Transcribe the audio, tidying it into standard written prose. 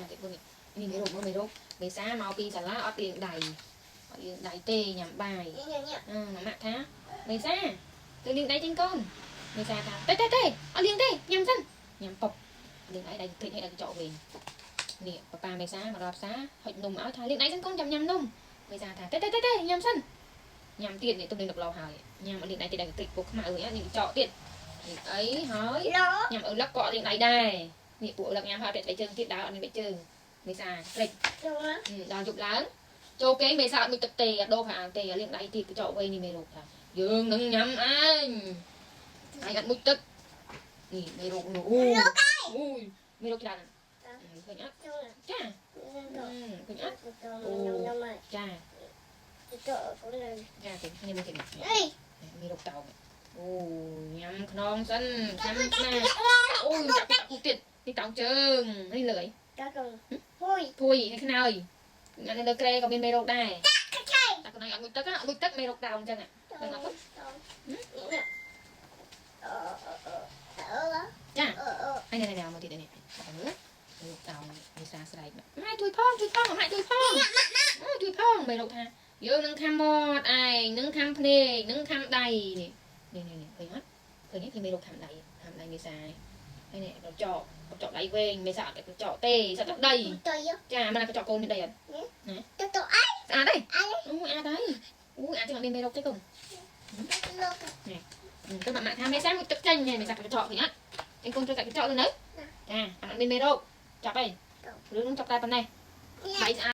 ញ៉ាំទៀតនេះនេះមេរោគមើលមេរោគមេសាមកពីសាលាអត់លាងដៃអត់លាងដៃទេញ៉ាំបាយ អឺម៉ាក់ថាមេសាទៅលាងដៃចេញកូនមេសាថាទេទេទេអត់លាងទេញ៉ាំសិនញ៉ាំពុកលាងដៃដៃភ្លេចឲ្យដៃកញ្ចក់វិញនេះប៉ាប៉ាមេសាមកដល់ផ្សារហុចនំឲ្យថាលាងដៃសិនកូនចាំញ៉ាំនំមេសាថាទេទេទេទេញ៉ាំសិនញ៉ាំទៀតនេះទំនឹងដប្លោហើយញ៉ាំអត់លាងដៃទេដៃភ្លេចពុកខ្មៅវិញនេះកញ្ចក់ទៀតនេះអីហើយ ញ៉ាំឪលឹកក៏អត់លាងដៃដែរនេះពួកឪលឹកញ៉ាំហើយអត់ពាក់ស្បែកជើងទៀតដើរអត់មានស្បែកជើងមេសាភ្លេច ដល់យប់ឡើងចូលគេងមេសាអត់មួយទឹកទេអត់ដូរខោអាវទេអត់លាងដៃទៀតកញ្ចក់វៃនេះមេរោគថាយើងនឹងញ៉ាំឯងឯងអត់មួយទឹកនេះមេរោគនោះអូអូយមេរោគច្រើនឃើញអត់ចាឃើញអត់ចាចាគេនេះមកគេមេរោគតោអូញ៉ាំខ្នងសិនខាំស្នាអូចាប់ទឹកទៀតនេះតោងជើងនេះលើអីភួយឲ្យខ្នើយញ៉ាំនៅលើក្រែក៏មានមេរោគដែរតែកន្លែងអត់មួយទឹកអត់មួយទឹកមេរោគតោងអញ្ចឹងចាហើយនេះនេះមកទៀតនេះមើលមេរោគតោងមេសាស្រែកម៉ែជួយផងជួយផងម៉ែជួយផងជួយផងមេរោគថាយើងនឹងខាំមាត់ឯងនឹងខាំភ្នែកនឹងខាំដៃនេះនេះនេះឃើញអត់ឃើញទេឃើញមេរោគខាំដៃខាំដៃមេសាហើយនេះកញ្ចក់កញ្ចក់ដៃវែងមេសាអត់កញ្ចក់ទេសត្វតែដីចាមិនណាកញ្ចក់កូនមានដីអត់ស្អាតទេអូអាតហើយអូអាចចឹងអត់មានមេរោគទេកូន ទៅម៉ាក់ថាមេសាមួយទឹកចេញមេសាកញ្ចក់ឃើញអត់អញកូនត្រូវកាត់កញ្ចក់ទៅនៅចាអត់មានមេរោគចាប់អីរឿងនឹងចាប់តែប៉ុណ្ណេះដៃស្អាត។